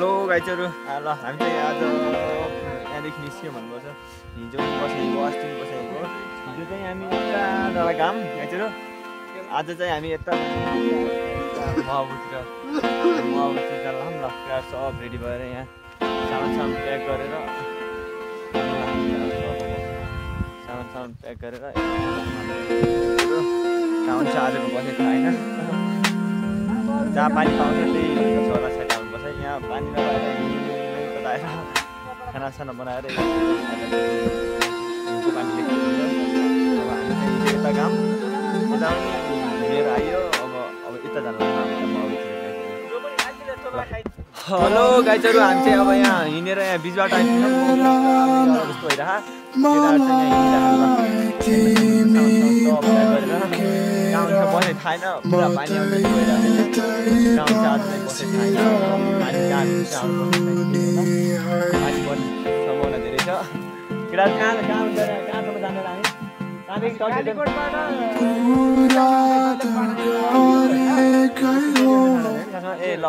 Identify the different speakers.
Speaker 1: hello गाइजहरू ल हामी चाहिँ आज यहाँदेखि निस्क्यौँ भन्नुपर्छ हिजो बसेको अस्ति बसेको हिजो चाहिँ हामी यता डाँडा घाम गाइजहरू आज चाहिँ हामी यता महाबुतिर जाँदा ल प्याज सब रेडी भएर यहाँ सामान प्याक गरेर सामान प्याक गरेर कहाँ हुन्छ आजको बसेको होइन जहाँ पानी पाउँछ त्यही छोरा साइड आउनुपर्छ यहाँ पानी नभएर कता आएर खानासाना बनाएर पानी अब हामी चाहिँ यता काम यता पनि लिएर आयो अब यता जानु हेलो गाइजहरू हामी चाहिँ अब यहाँ हिँडेर यहाँ बिचबाट आइपुग्छौँ जस्तो भइरहेको बसे थाहा छैन पुरा पानी आउँदै गइरहेको बसे थाहा छैन पानी पानी पर्ने सम्भावना धेरै छ केटाहरू कहाँसम्म जाने हामी ए ल